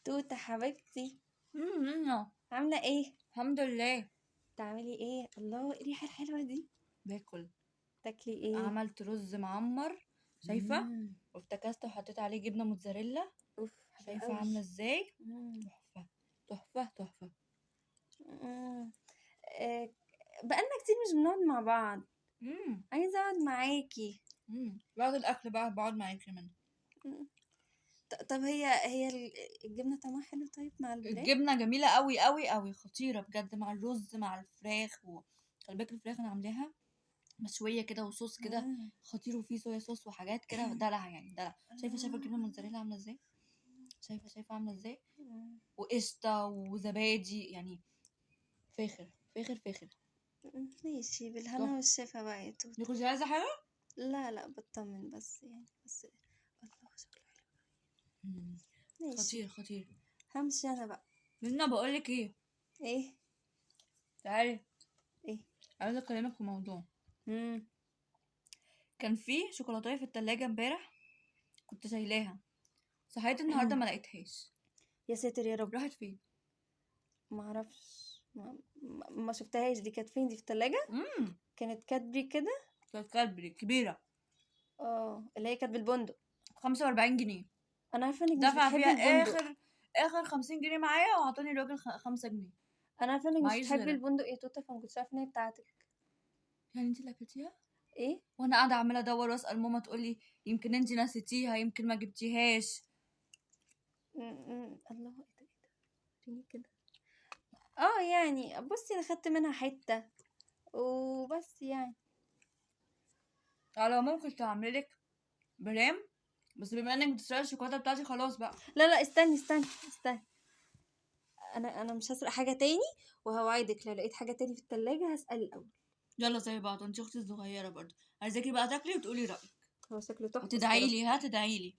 توتة حبيبتي. مم. عاملة ايه؟ الحمد لله. بتعملي ايه؟ الله، ايه الريحة الحلوة دي؟ باكل. تاكلي ايه؟ عملت رز معمر، شايفه؟ مم. وافتكست وحطيت عليه جبنه موتزاريلا. اوف، حلو شايفه قوي. عامله ازاي؟ مم. تحفة تحفة تحفه. مم. آه، بقالنا كتير مش بنقعد مع بعض. عايزة اقعد معاكي. بعد الاكل بقى بقعد معاكي منه. مم. طب هي الجبنة طعمها حلو؟ طيب مع الفراخ؟ الجبنة جميلة قوي قوي قوي، خطيرة بجد مع الرز مع الفراخ. خلي بالك الفراخ انا عاملاها مشوية كده وصوص كده خطير، وفيه صويا صوص وحاجات كده، دلع يعني دلع. شايفه شايفه الجبنة الموتزاريلا عامله ازاي؟ شايفه شايفه عامله ازاي؟ وقشطه وزبادي، يعني فاخر فاخر فاخر. ماشي، بالهنا تحفة. والشفا بقى يا توتة. انت كنت عايزه حاجة؟ لا لا، بطمن بس يعني، بس الله شكله حلو. ماشي. خطير خطير. همشي انا بقى. منا بقولك ايه؟ ايه؟ تعالي. ايه؟ عايزه اكلمك في موضوع. كان في شوكولاتة في التلاجة امبارح كنت شايلاها، صحيت النهارده ما لقيتهاش. يا ساتر يا رب. راحت فين؟ ما اعرفش، ما شفتهاش. دي كانت فين؟ دي في التلاجة؟ كانت كادبري كده؟ كانت كادبري كبيرة. اللي هي كانت بالبندق. 45 جنيه. انا عارفه انك مش دفع بتحبي فيها البندق. اخر 50 جنيه معايا، وعطاني الراجل 5 جنيه. انا عارفه انك مش معيش بتحبي غيرها. البندق يا توته، فما كنتش عارفه ان هي بتاعتك. يعني انت اللي اكلتيها؟ ايه؟ وانا قاعدة عماله ادور واسال ماما، تقول لي يمكن انت نسيتيها، يمكن ما جبتيهاش. الله، ايه ده؟ ايه ده؟ وريني كده. يعني بصي انا خدت منها حتة وبس يعني. على العموم كنت هعمل لك برام، بس بما انك بتسرقي الشوكولاتة بتاعتي خلاص بقى. لا لا، استني استني استني، انا مش هسرق حاجة تاني، وهوعدك لو لقيت حاجة تاني في التلاجة هسأل الاول. يلا زي بعض، انت اختي الصغيرة برضه. عايزاكي بقى تاكلي وتقولي رايك. هو شكله تحفة وتدعي الصراحة. لي، ها تدعي لي.